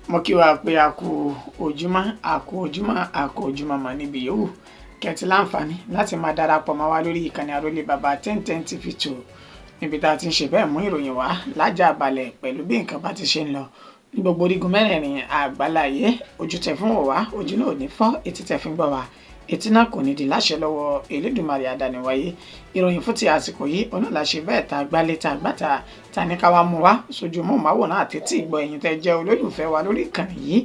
Mo kí wa pé a kú ojúmọ́, a kú ojúmọ́, a kú ojúmọ́ mọ́ níbi yòówù kẹ́tì láǹfààní láti máa darapọ̀ mọ́ wa lórí ìkànnì Àrólé Bàbá 1010 TV 2, níbi tá a ti ń ṣe bẹ́ẹ̀ mú ìròyìn wá lájà balẹ̀ pẹ̀lú bí nǹkan bá ti ṣe ń lọ ní gbogbo orígun mẹ́rẹ̀ẹ̀rin àgbáláyé. Ojú tẹ fún wò wá, ojú náà ò ní fọ́. Etí tẹ fi ń gbọ́ wá, etí náà kò ní di láṣẹ lọ́wọ́ Elédùmarè àdániwáyé. Ìròyìn fún ti àsìkò yìí ọ̀nà láṣẹ bẹ́ẹ̀ tá a gbálé tá a gbàtà ta ní ká wá mú wá sójú mọ́ọ̀máwòrán àti tí ìgbọ́ ẹ̀yin tẹ́ jẹ́ olólùfẹ́ wa lórí ìkànnì yìí.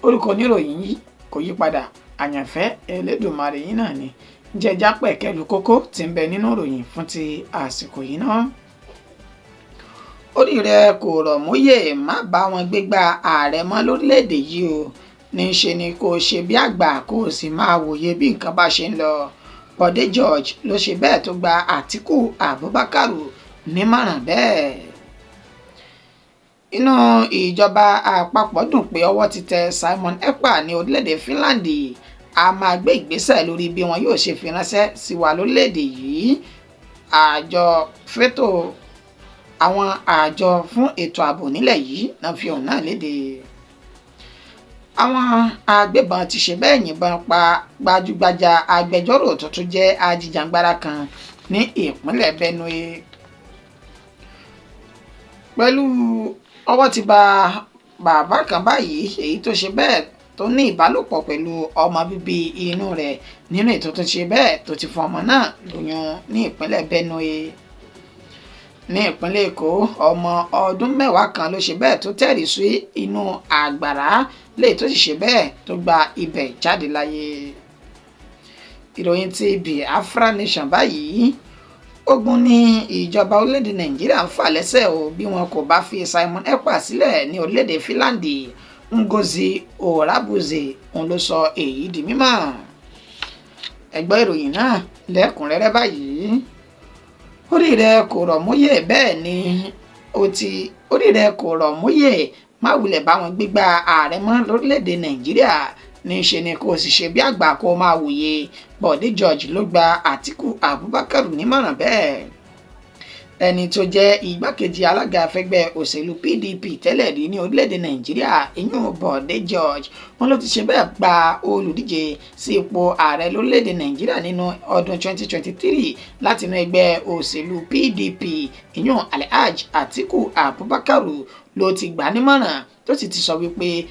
Orúkọ oníròyìn yìí kò yí padà, àyànfẹ́ Elédùmarè yìí náà ni. Jẹjá pẹ̀kẹ́lu kókó tí ń bẹ nínú ìròyìn fún ti àsìkò yìí náà. Orí rẹ kò rọ̀ móyè, má bá wọn gbégbá ààrẹ mọ́ lórílẹ̀‐èdè yìí o. Níṣe ni kò ṣe bí àgbà, kó o sì máa wòye bí nǹkan bá ṣe ń lọ. Bọ̀dé George ló ṣe bẹ́ẹ̀ tó gba Àtíkù Abubakar nímọ̀ràn bẹ́ẹ̀. Inú ìjọba àpapọ̀ dùn pé ọwọ́ ti tẹ Simon Ekpa ní orílẹ̀-èdè Finland. A máa gbé ìgbésẹ̀ lórí bí wọn yóò ṣe fi ránṣẹ́ sí wa lórílẹ̀-èdè yìí. Àjọ fétò àwọn àjọ fún ètò ààbò nílẹ̀ yìí náà fi òun náà léde. Àwọn agbébọn ti ṣe bẹ́ẹ̀ yìnbọn pa gbajúgbajà agbẹjọ́rò tó tún jẹ́ ajìjàǹgbara kan ní ìpínlẹ̀ Benue. Pẹ̀lú ọwọ́ ti ba bàbá kan báyìí, èyí tó ṣe bẹ́ẹ̀ tó ní ìbálòpọ̀ pẹ̀lú ọmọ bíbí inú rẹ̀ nínú ètò tó ṣe bẹ́ẹ̀ tó ti fún ọmọ náà lóyún ní ìpínlẹ̀ Benue. Ní ìpínlẹ̀ Èkó, ọmọ ọdún 10 kan ló ṣe bẹ́ẹ̀ tó tẹ̀rí sí inú àgbàrá léyìí tó sì ṣe bẹ́ẹ̀ tó gba ibẹ̀ jáde láyé. Ìròyìn ti Biafra Nation báyìí. Ogun ní ìjọba orílẹ̀-èdè Nàìjíríà ń fà lẹ́sẹ̀ o bí wọn kò bá fi Simon Ekpa sílẹ̀ ní orílẹ̀-èdè Finland. Ngozi Orabuze òun ló sọ èyí di mímọ̀. Ẹ gbọ́ ìròyìn náà lẹ́kùnrẹ́rẹ́ báyìí. Orí rẹ kò rọ̀ móyè, bẹ́ẹ̀ ni ó ti orí rẹ kò rọ̀ móyè, má wulẹ̀ bá wọn gbégbá ààrẹ mọ́ lórílẹ̀‐èdè Nàìjíríà. Níṣe ni kó o sì ṣe bí àgbà, kó o máa wòye. Bọ̀dé George ló gba Àtíkù Abubakar nímọ̀ràn bẹ́ẹ̀. Ẹni tó jẹ́ igbákejì alága fẹ́gbẹ́ òṣèlú PDP tẹ́lẹ̀ rí ní orílẹ̀-èdè Nàìjíríà, ìyún Bọ̀dé George, wọn ló ti ṣe bẹ́ẹ̀ gba olùdíje sí ipò ààrẹ lórílẹ̀-èdè Nàìjíríà nínú ọdún 2023 látinú ẹgbẹ́ òṣèlú PDP, ìyún Alhaji Atiku Abubakar, ló ti gbà nímọ̀ràn tó sì ti sọ wípé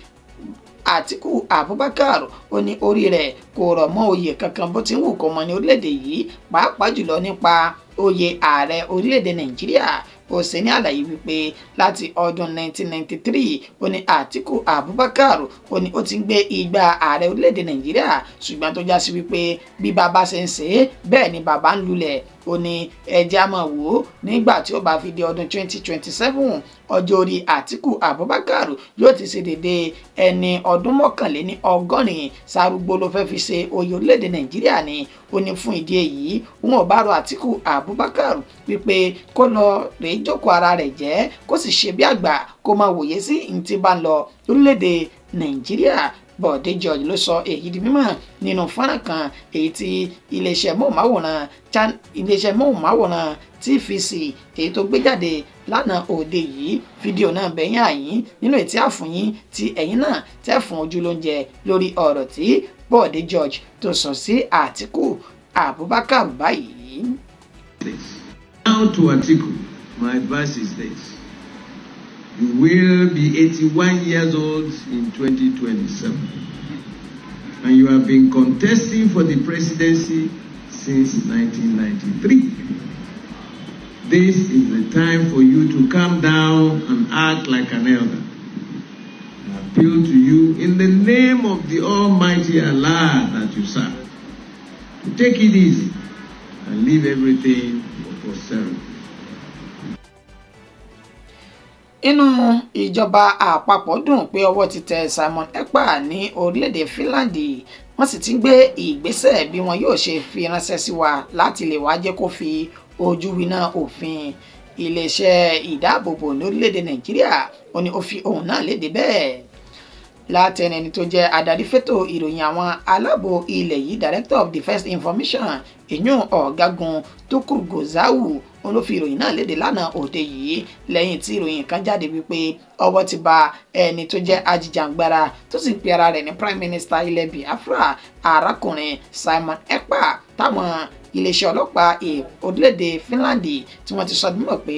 Àtíkù Abubakar, ó ní orí rẹ̀ kò rọ̀ mọ́ oyè kankan bó ti ń wù kó mọ ní orílẹ̀-èdè yìí, pàápàá jùlọ nípa oyè ààrẹ orílẹ̀-èdè Nàìjíríà. Ó ṣe ní àlàyé wípé láti ọdún 1993, ó ní Àtíkù Abubakar, ó ní ó ti ń gbé igbá ààrẹ orílẹ̀-èdè Nàìjíríà, ṣùgbọ́n tó já sí wípé bí bàbá ṣe ń ṣe é bẹ́ẹ̀ ni bàbá ń lulẹ̀. Ó ní ẹjẹ́ á máa wò ó nígbà tí ó bá fi di ọdún 2027, ọjọ́ orí Àtíkù Abubakar yóò ti ṣe dédé ẹni ọdún 81. Sarugbo ló fẹ́ fi ṣe oyè orílẹ̀-èdè Nàìjíríà ni. Ó ní fún ìdí èyí, òun ò bá rọ Àtíkù Abubakar wípé kó lọ rèé jókòó ara rẹ̀ jẹ́, kó sì ṣe bí àgbà, kó máa wòye sí ní tí bá ń lọ lórílẹ̀-èdè Nàìjíríà. Bọ̀dé George ló sọ èyí di mímọ̀ nínú fọ́nrán kan èyí tí iléeṣẹ́ móhùnmáwòrán TVC èyí tó gbé jáde lánàá òde yìí. Fídíò náà bẹ̀yìn àyín nínú ètí àfúnyín tí ẹ̀yin náà tẹ́ fún ojú lóúnjẹ lórí ọ̀rọ̀ tí Bọ̀dé George tó sọ sí Àtíkù Abubakar báyìí. Now to Atiku, my advice is this. You will be 81 years old in 2027. And you have been contesting for the presidency since 1993. This is the time for you to calm down and act like an elder. I appeal to you in the name of the Almighty Allah that you serve to take it easy and leave everything for posterity. Inú ìjọba àpapọ̀ dùn pé ọwọ́ ti tẹ Simon Ekpa ní orílẹ̀-èdè Finland, wọ́n sì ti ń gbé ìgbésẹ̀ bí wọn yóò ṣe fi ránṣẹ́ sí wa láti lè wá jẹ́ kó fi ojú winá òfin. Iléeṣẹ́ ìdáàbòbò lórílẹ̀-èdè Nàìjíríà, ó ní ó fi ohun náà léde bẹ́ẹ̀. Látẹnu ẹni tó jẹ́ adarí fétò ìròyìn àwọn aláàbò ilẹ̀ yìí, Director of Defence Information, ìyún Ọ̀gágun Tukur Gusau, òun ló fi ìròyìn náà léde lánàá òde yìí, lẹ́yìn tí ìròyìn kan jáde wípé ọwọ́ ti ba ẹni tó jẹ́ ajìjàǹgbara tó sì pe ara rẹ̀ ní Prime Minister ilẹ̀ Biafra, arákùnrin Simon Ekpa, táwọn iléeṣẹ́ ọlọ́pàá orílẹ̀-èdè Finland tí wọ́n ti sọ mímọ̀ pé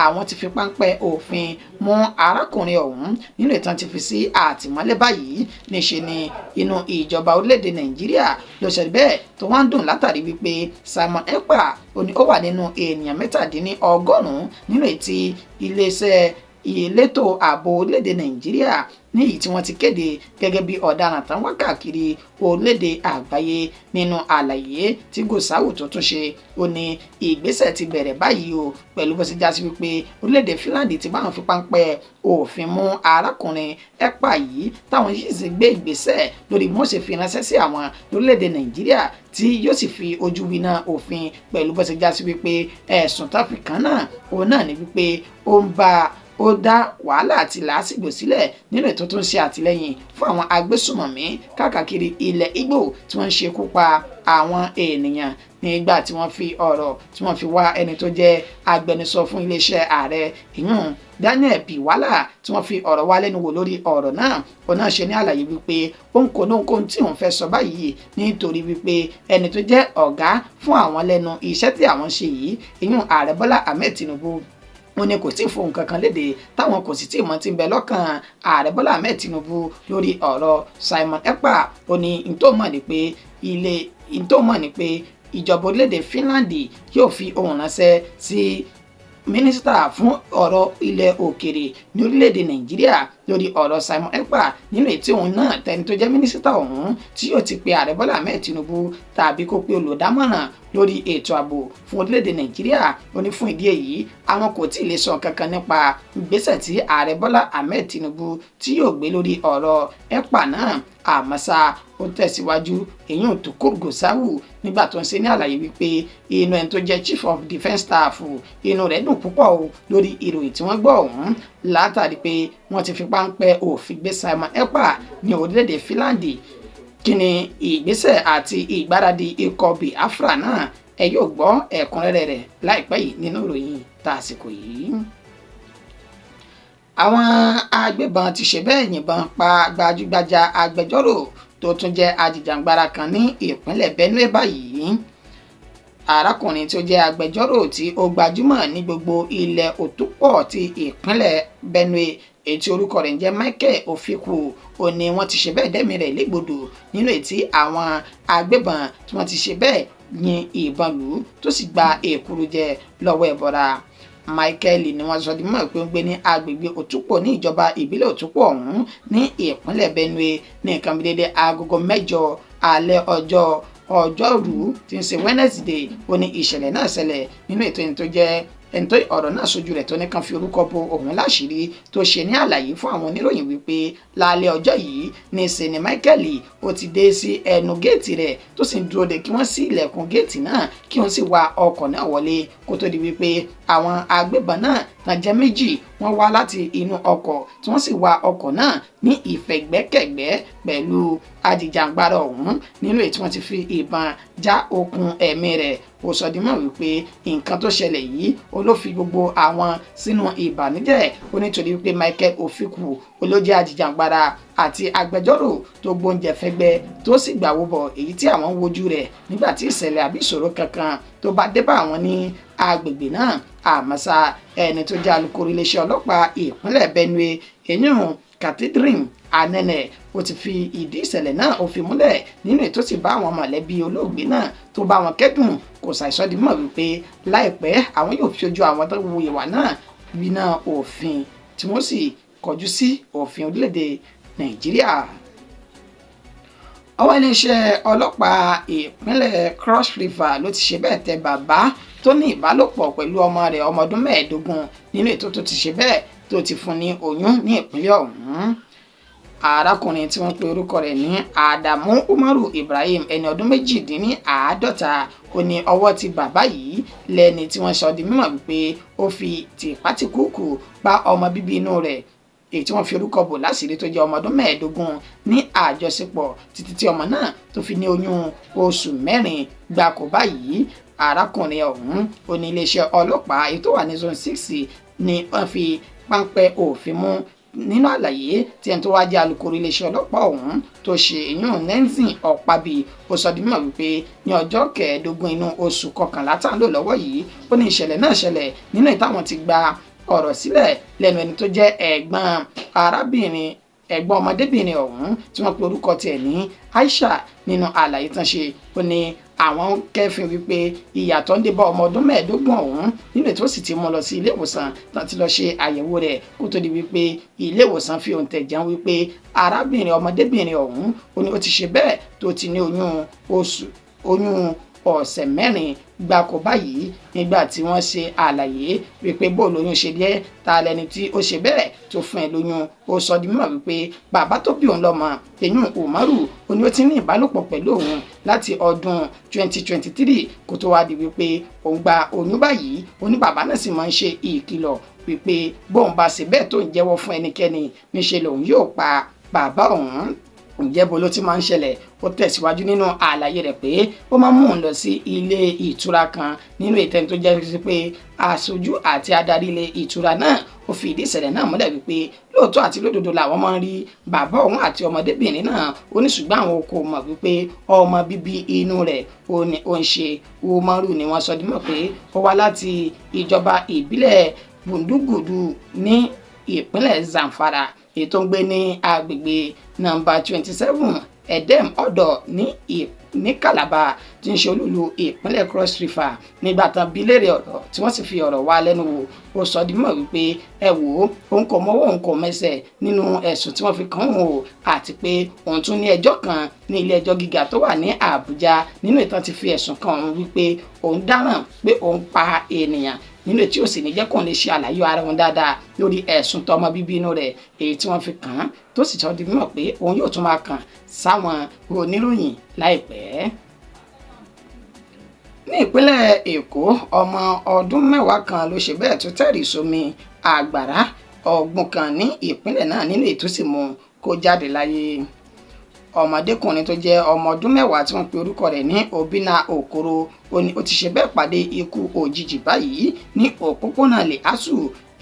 àwọn ti fi páńpẹ́ òfin mú arákùnrin ọ̀hún nínú ìtàn ti fi sí àtìmọ́lé báyìí. Níṣe ni inú ìjọba orílẹ̀-èdè Nàìjíríà ló ṣe bẹ́ẹ̀ tó wá ń dùn látàrí wípé Simon Ekpa ó ní ó wà nínú ènìyàn 97 nínú ètí iléeṣẹ́ ìletò ààbò orílẹ̀-èdè Nàìjíríà ní èyí tí wọ́n ti kéde gẹ́gẹ́ bí ọ̀daràn tán wá káàkiri orílẹ̀-èdè àgbáyé. Nínú àlàyé tí Gusau tó tún ṣe, ó ní ìgbésẹ̀ ti bẹ̀rẹ̀ báyìí o, pẹ̀lú bó ṣe já sí wípé orílẹ̀-èdè Finland ti báwọn fi páńpẹ́ òfin mú arákùnrin Ekpa yìí, táwọn yìí sì gbé ìgbésẹ̀ lórí bí wọ́n ṣe fi ránṣẹ́ sí àwọn lórílẹ̀-èdè Nàìjíríà tí yóò sì fi ojú winá òfin, pẹ̀lú bó ṣe já sí wípé ẹ̀sùn tó fi kàn náà òun náà ni wípé ó ń bá ó dá wàhálà àti làásìgbò sílẹ̀ nínú ètò tó ń ṣe àtìlẹ́yìn fún àwọn agbésùmọ̀mí káàkiri ilẹ̀ Ìgbò tí wọ́n ń ṣekú pa àwọn ènìyàn. Nígbà tí wọ́n fi ọ̀rọ̀ tí wọ́n fi wá ẹni tó jẹ́ agbẹnusọ fún iléeṣẹ́ ààrẹ, ìyún Daniel Bwala, tí wọ́n fi ọ̀rọ̀ wá lẹ́nu wò lórí ọ̀rọ̀ náà, òun náà ṣe ní àlàyé wípé òun kò ní ohunkóhun tí òun fẹ́ sọ báyìí, nítorí wípé ẹni tó jẹ́ ọ̀gá fún àwọn lẹ́nu iṣẹ́ tí àwọn ṣe yìí, ìyún Ààrẹ Bọ́lá Ahmed Tinubu, ó ní kò tí ì fohùn kankan léde, táwọn kò sì tí ì mọ̀ tí ń bẹ lọ́kàn Ààrẹ Bọ́lá Ahmed Tinubu lórí ọ̀rọ̀ Simon Ekpa. Ó ní n tó mọ̀ ní pé ìjọba orílẹ̀-èdè Finland yóò fi ohùn ránṣẹ́ sí mínísítà fún ọ̀rọ̀ ilẹ̀ òkèrè ní orílẹ̀-èdè Nàìjíríà lórí ọ̀rọ̀ Simon Ekpa, nínú ètí òun náà tẹni tó jẹ́ mínísítà ọ̀hún tí yóò ti pe Ààrẹ Bọ́lá Ahmed Tinubu tàbí kó pe olùdámọ̀ràn lórí ètò ààbò fún orílẹ̀-èdè Nàìjíríà. Ó ní fún ìdí èyí, àwọn kò tí ì lè sọ kankan nípa ìgbésẹ̀ tí Ààrẹ Bọ́lá Ahmed Tinubu tí yóò gbé lórí ọ̀rọ̀ Ekpa náà. Àmọ́ ṣá, ó tẹ̀síwájú, èyí Tukur Gusau, nígbà tó ń ṣe ní àlàyé wípé inú ẹni tó jẹ́ Chief of Defence Staff, inú rẹ̀ dùn púpọ̀ o lórí ìròyìn tí wọ́n gbọ́ ọ̀hún, látàrí pé wọ́n ti fi páńpẹ́ òfin gbé Simon Ekpa ní orílẹ̀-èdè Finland. Kí ni ìgbésẹ̀ àti ìgbáradì ikọ̀ Biafra náà? Ẹ yóò gbọ́ ẹ̀kúnrẹ́rẹ́ rẹ̀ láìpẹ́ yìí nínú ìròyìn tá àsìkò yìí. Àwọn agbébọn ti ṣe bẹ́ẹ̀ yìnbọn pa gbajúgbajà agbẹjọ́rò tó tún jẹ́ ajìjàǹgbara kan ní ìpínlẹ̀ Benue báyìí. Arákùnrin tí ó jẹ́ agbẹjọ́rò tí ó gbajúmọ̀ ní gbogbo ilẹ̀ Òtúpọ̀ ti ìpínlẹ̀ Benue, èyí tí orúkọ rẹ̀ ń jẹ́ Michael Ofikwu, ó ní wọ́n ti ṣe bẹ́ẹ̀ dẹ́mi rẹ̀ légbodò nínú ètí àwọn agbébọn tí wọ́n ti ṣe bẹ́ẹ̀ yin ìbọn lù ú tó sì gba èkuru jẹ lọ́wọ́ ẹbọra. Michael ni wọ́n sọ di mímọ̀ pé ó ń gbé ní agbègbè Òtúpọ̀ ní ìjọba ìbílẹ̀ Òtúpọ̀ ọ̀hún ní ìpínlẹ̀ Benue. Ní nǹkan bí dédé agogo 8 alẹ́ ọjọ́ Ọjọ́rú tí ń ṣe Wednesday, ó ní ìṣẹ̀lẹ̀ náà ṣẹlẹ̀. Nínú ètò, ẹni tó jẹ́ ẹni tó ọ̀rọ̀ náà sójú rẹ̀ tó ní kàn fi orúkọ bo òun láṣìírí tó ṣe ní àlàyé fún àwọn oníròyìn wípé lálẹ́ ọjọ́ yìí ní sẹ́ni Michael ó ti dé sí ẹnu géètì rẹ̀ tó sì ń dúró de kí wọ́n ṣí ilẹ̀kùn géètì náà kí wọ́n sì wa ọkọ̀ náà wọlé, kó tó di wípé àwọn agbébọn náà tàn jẹ́ méjì, wọ́n wá láti inú ọkọ̀ tí wọ́n sì wa ọkọ̀ náà ní ìfẹ̀gbẹ́kẹ̀gbẹ́ pẹ̀lú ajìjàǹgbara ọ̀hún, nínú èyí tí wọ́n ti fi ìbọn já okùn ẹ̀mí rẹ̀. Ó sọ di mọ̀ wípé nǹkan tó ṣẹlẹ̀ yìí ó ló fi gbogbo àwọn sínú ìbànújẹ́, ó nítorí wípé Michael Ofikwu olójẹ́ ajìjàǹgbara àti agbẹjọ́rò tó gbóúnjẹ fẹ́gbẹ́ tó sì gbàwó bọ̀, èyí tí àwọn ń wojú rẹ̀ nígbà tí ìṣẹ̀lẹ̀ àbí ìṣòro kankan tó bá dé bá àwọn ní agbègbè náà. Àmọ́ ṣá, ẹni tó jẹ́ alukoro iléeṣẹ́ ọlọ́pàá ìpínlẹ̀ Benue, èyún Catherine Anene, ó ti fi ìdí ìṣẹ̀lẹ̀ náà ó fi múlẹ̀ nínú ètò tí bá àwọn mọ̀lẹ́bí olóògbé náà tó bá wọn kẹ́dùn. Kò ṣàìsọdí mọ̀ wípé láìpẹ́ àwọn yóò fi ojú àwọn tó hu ìwà náà winá òfin, tí wọ́n sì kọjú sí òfin orílẹ̀-èdè Nàìjíríà. Ọwọ́ iléeṣẹ́ ọlọ́pàá ìpínlẹ̀ Cross River ló ti ṣe bẹ́ẹ̀ tẹ bàbá tó ní ìbálòpọ̀ pẹ̀lú ọmọ rẹ̀ ọmọ ọdún 15 nínú ètò tó ti ṣe bẹ́ẹ̀ tó ti fún ní oyún ní ìpínlẹ̀ ọ̀hún. Arákùnrin tí wọ́n pe orúkọ rẹ̀ ní Adamu Umaru Ibrahim, ẹni ọdún 48, ó ní ọwọ́ ti bàbá yìí lẹ́ni tí wọ́n sọ di mímọ̀ wípé ó fi tìpátìkúùkù bá ọmọ bíbí inú rẹ̀. èyí tí wọ́n fi orúkọ bò láṣìírí tó jẹ́ ọmọ ọdún 15 ní àjọṣepọ̀ títí tí ọmọ náà tó fi ní oyún oṣù 4 gbáko báyìí. Arákùnrin ọ̀hún ó ní iléeṣẹ́ ọlọ́pàá èyí tó wà ní Zone 6 ni wọ́n fi páńpẹ́ òfin mú. Nínú àlàyé tí ẹni tó wá jẹ́ alukoro iléeṣẹ́ ọlọ́pàá ọ̀hún tó ṣe, ìyún Nelson Ọ̀pábí, ó sọ di mímọ̀ wípé ní ọjọ́ 15 inú oṣù kọkànlá tá à ń lò lọ́wọ́ yìí, ó ní ìṣẹ̀lẹ̀ náà ṣẹlẹ̀ nínú ìtàwọn ti gba ọ̀rọ̀ sílẹ̀ lẹ́nu ẹni tó jẹ́ ẹ̀gbọ́n arábìnrin, ẹ̀gbọ́n ọmọdébìnrin ọ̀hún tí wọ́n pe orúkọ tiẹ̀ ní Aisha. Nínú àlàyé tán ṣe, ó ní àwọn kẹ́fìn wípé ìyàtọ̀ ń dé bá ọmọ ọdún 15 ọ̀hún nínú ètò, sì ti mú lọ sí ilé ìwòsàn tán ti lọ ṣe àyẹ̀wò rẹ̀ kó tó di wípé ilé ìwòsàn fi òǹtẹ̀ jẹun wípé arábìnrin ọmọdébìnrin ọ̀hún, ó ní ó ti ṣe bẹ́ẹ̀ tó ti ní oyún oṣù, oyún ọ̀sẹ̀ 4 gbáko báyìí. Nígbà tí wọ́n ṣe àlàyé wípé bó lóyún ṣe jẹ́, ta lẹni tí ó ṣe bẹ́ẹ̀ tó fún ẹ lóyún, ó sọ di mímọ̀ wípé bàbá tó bí òun lọ́mọ, eyín Umaru, ó ní ó ti ní ìbálòpọ̀ pẹ̀lú òun láti ọdún 2023 kó tó wá di wípé òun gba oyún báyìí. Ó ní bàbá náà sì máa ń ṣe ìkìlọ̀ wípé bóun bá ṣe bẹ́ẹ̀ tó ń jẹ́wọ́ fún ẹnikẹ́ni, níṣe lòun yóò pa bàbá òun. Ǹjẹ́ bó ló ti máa ń ṣẹlẹ̀? Ó tẹ̀síwájú nínú àlàyé rẹ̀ pé ó máa ń mú òun lọ sí ilé ìtura kan nínú ìtẹ́ni tó jẹ́ sí pé aṣojú àti adarí ilé ìtura náà, ó fi ìdí ìṣẹ̀lẹ̀ náà múlẹ̀ wípé lóòótọ́ àti lódodo làwọn máa ń rí bàbá òun àti ọmọdébìnrin náà. Ó ní ṣùgbọ́n àwọn kò mọ̀ wípé ọmọ bíbí inú rẹ̀ ó ní ó ń ṣe. Umaru ni wọ́n sọ dímọ̀ pé ó wá láti ìjọba ìbílẹ̀ Bùndúgùdù ní ìpínlẹ̀ Zamfara, èyí tó ń gbé ní agbègbè nọ́mbà 27 Edem Ọ̀dọ̀ ní Calabar tí ń ṣe olúlu ìpínlẹ̀ Cross River. Nígbà tán bí léèrè ọ̀rọ̀ tí wọ́n sì fi ọ̀rọ̀ wá lẹ́nu wò, ó sọ di mọ̀ wípé ẹ wò ó, òun kò mọ́wọ́ òun kò mẹsẹ̀ nínú ẹ̀sùn tí wọ́n fi kàn òun o, àti pé òun tún ní ẹjọ́ kan ní ilé ẹjọ́ gíga tó wà ní Àbújá nínú ìtàn ti fi ẹ̀sùn kàn òun wípé òun dáràn, pé òun pa ènìyàn, nínú tí ó sì ní jẹ́ kóun lè ṣe àlàyé ara wọn dáadáa lórí ẹ̀sùn tọmọ bíbí inú rẹ̀ èyí tí wọ́n fi kàn án, tó sì sọ di mímọ̀ pé òun yóò tún máa kàn sáwọn oníròyìn láìpẹ́. Ní ìpínlẹ̀ Èkó, ọmọ ọdún 10 kan ló ṣe bẹ́ẹ̀ tó tẹ̀rì sómi àgbàrá ọ̀gbun kan ní ìpínlẹ̀ náà nínú ètò sì mú kó jáde láyé. Ọmọdékùnrin tó jẹ́ ọmọ ọdún 10 tí wọ́n pe orúkọ rẹ̀ ní Obinna Okoro, ó ní ó ti ṣe bẹ́ẹ̀ pàdé ikú òjijì báyìí ní òpópónà Lẹ́àsù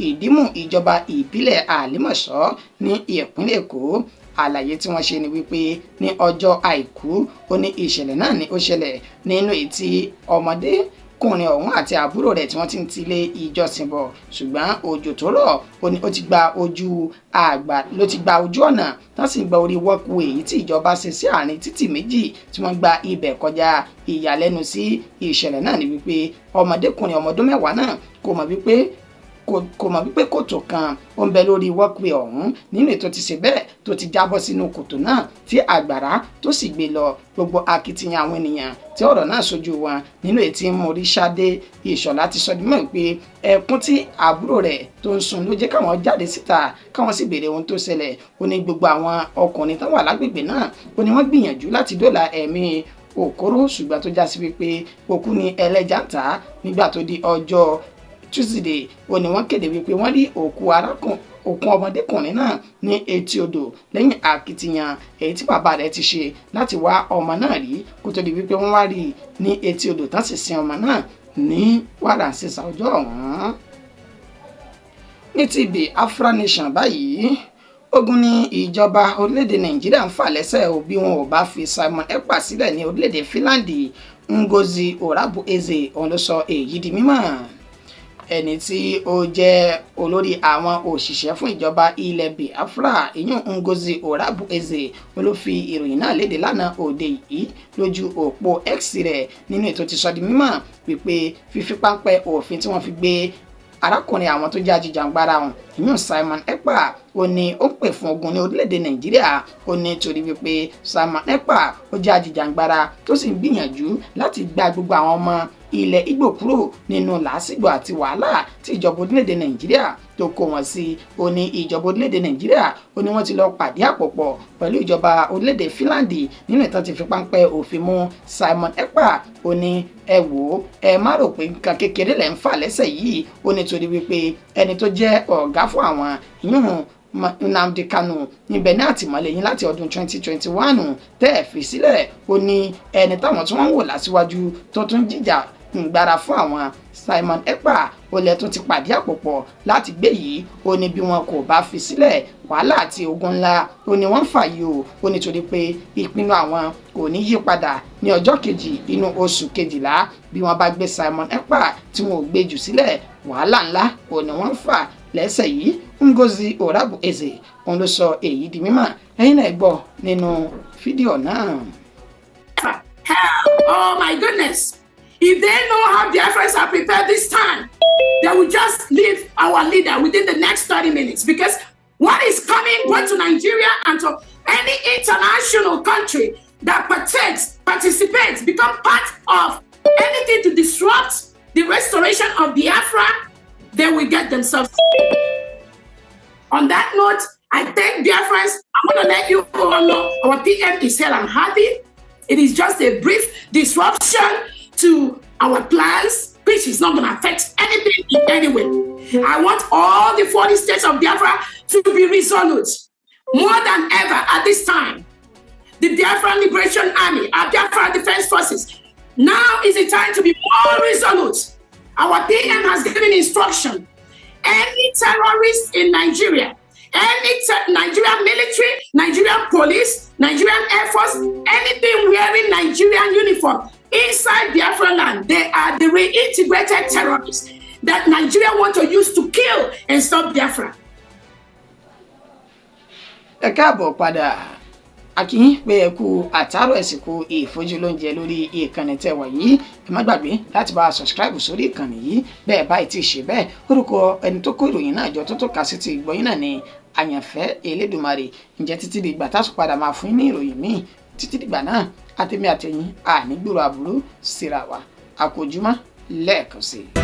Ìdímù, ìjọba ìbílẹ̀ Àlímọ̀ṣọ́ ní ìpínlẹ̀ Èkó. Àlàyé tí wọ́n ṣe ni wípé ní ọjọ́ Àìkú, ó ní ìṣẹ̀lẹ̀ náà ni ó ṣẹlẹ̀ nínú ètí ọmọdékùnrin ọ̀hún àti àbúrò rẹ̀ tí wọ́n ti ń tilé ìjọsìn bọ̀, ṣùgbọ́n òjò tó rọ̀, ó ní ó ti gba ojú àgbà ló ti gba ojú ọ̀nà tán sì gba orí walkway èyí tí ìjọba ṣe sí àárín títì méjì tí wọ́n gba ibẹ̀ kọjá. Ìyàlẹ́nu sí ìṣẹ̀lẹ̀ náà ni wípé ọmọdékùnrin ọmọ ọdún 10 náà kò mọ̀ wípé kòtò kan ó ń bẹ lórí walkway ọ̀hún nínú ètò ti ṣe bẹ́ẹ̀ tó ti jábọ́ sínú kòtò náà tí àgbàrá tó sì gbé lọ. Gbogbo akitiyan àwọn ènìyàn tí ọ̀rọ̀ náà ṣojú wọn nínú ètí Moríṣadé Ìṣọ̀lá ti sọ di mọ̀ pé ẹkún tí àbúrò rẹ̀ tó ń sun ló jẹ́ káwọn jáde síta káwọn sì béèrè ohun tó ṣẹlẹ̀. Ó ní gbogbo àwọn ọkùnrin tó wà lágbègbè náà, ó ní wọ́n gbìyànjú láti dóòlà ẹ̀mí Òkóró, ṣùgbọ́n tó já sí wípé òkú ni ẹlẹ́jà ń tà á. Nígbà tó di ọjọ́ Tuesday, ó ní wọ́n kéde wípé wọ́n rí òkú arákùnrin, òkú ọmọdékùnrin náà ní etí odò lẹ́yìn akitiyan èyí tí bàbá rẹ̀ ti ṣe láti wá ọmọ náà rí kó tó di wípé wọ́n wá rí i ní etí odò tán sì sin ọmọ náà ní wàràǹṣeṣà ọjọ́ ọ̀hún. Ní ti Biafra Nation báyìí, ogun ní ìjọba orílẹ̀-èdè Nàìjíríà ń fà lẹ́sẹ̀ o bí wọn ò bá fi Simon Ekpa sílẹ̀ ní orílẹ̀-èdè Finland. Ngozi Orabueze òun ló sọ èyí di mímọ̀. Ẹni tí ó jẹ́ olórí àwọn òṣìṣẹ́ fún ìjọba ilẹ̀ Biafra, ìyún Ngozi Orabueze, ló fi ìròyìn náà léde lánàá òde yìí lójú òpó X rẹ̀, nínú ètò ti sọ di mímọ̀ wípé fífi páńpẹ́ òfin tí wọ́n fi gbé arákùnrin àwọn tó jẹ́ ajìjàǹgbara ọ̀hún, ìyún Simon Ekpa, ó ní ó pè fún ogun ní orílẹ̀-èdè Nàìjíríà. Ó ní torí wípé Simon Ekpa ó jẹ́ ajìjàǹgbara tó sì ń gbìyànjú láti gba gbogbo àwọn ọmọ ilẹ̀ Ìgbò kúrò nínú làásìgbò àti wàhálà tí ìjọba orílẹ̀-èdè Nàìjíríà tó kó wọn sí. Ó ní ìjọba orílẹ̀-èdè Nàìjíríà, ó ní wọ́n ti lọ pàdé àpòpọ̀ pẹ̀lú ìjọba orílẹ̀-èdè Finland nínú ìtàn ti fi páńpẹ́ òfin mú Simon Ekpa. Ó ní ẹ wò ó, ẹ má rò pé nǹkan kékeré lẹ̀ ń fà lẹ́sẹ̀ yìí. Ó ní torí wípé ẹni tó jẹ́ ọ̀gá fún àwọn ìyún Nnamdi Kanu níbẹ̀ ní àtìmọ́lé yín láti ọdún 2021 tẹ́ ẹ̀ fi sílẹ̀. Ó ní ẹni táwọn tí wọ́n ń wò lásìwájú tó tún jìjà ìgbára fún àwọn, Simon Ekpa, ó lẹ tún ti pàdé àpòpọ̀ láti gbé yìí. Ó ní bí wọn kò bá fi sílẹ̀, wàhálà àti ogun ńlá ó ní wọ́n ń fà yìí o. Ó nítorí pé ìpinnu àwọn kò ní yí padà ní ọjọ́ 2 inú oṣù 12. Bí wọ́n bá gbé Simon Ekpa tí wọn ò gbé jù sílẹ̀, wàhálà ńlá ó ní wọ́n ń fà lẹ́sẹ̀ yìí. Ngozi Orabueze òun ló sọ èyí di mímọ̀. Ẹ̀yin náà gbọ́ nínú fídíò náà. Hell, oh my goodness. If they know how Biafrans are prepared this time, they will just leave our leader within the next 30 minutes, because what is coming both to Nigeria and to any international country that partakes, participates, become part of anything to disrupt the restoration of Biafra, they will get themselves. On that note, I thank Biafrans. I want to let you all know our PM is hale and hearty. It is just a brief disruption to our plans, which is not going to affect anything in any way. I want all the 40 states of Biafra to be resolute more than ever at this time. The Biafran Liberation Army, our Biafra Defense Forces, now is the time to be more resolute. Our PM has given instruction. Any terrorist in Nigeria, any Nigerian military, Nigerian police, Nigerian Air Force, anything wearing Nigerian uniform inside Biafra land, they are the reintegrated terrorists that Nigeria want to use to kill and stop Biafra. Ẹ káàbọ̀ padà. Akínyìn pé ẹ kú àtàrọ̀, ẹ̀sìnkú ìfojúlóúnjẹ lórí ìkànnì tẹ́ wà yìí. Ẹ má gbàgbé láti bá a subscribe sórí ìkànnì yìí bẹ́ẹ̀ báyìí tí ì ṣe bẹ́ẹ̀. Orúkọ ẹni tó kó ìròyìn náà jọ tó kà sí ti ìgbọ́yìn náà ni Àyànfẹ́ Elédùmarè. Ǹjẹ́ títí di ìgbà tásù padà máa fún yín ní ìròyìn míì, títí dìgbà náà, àtẹ̀mí àtẹ̀yìn ànígbòrò àbúrò síra wa. Àkójúmọ́ lẹ́ẹ̀kan sí i.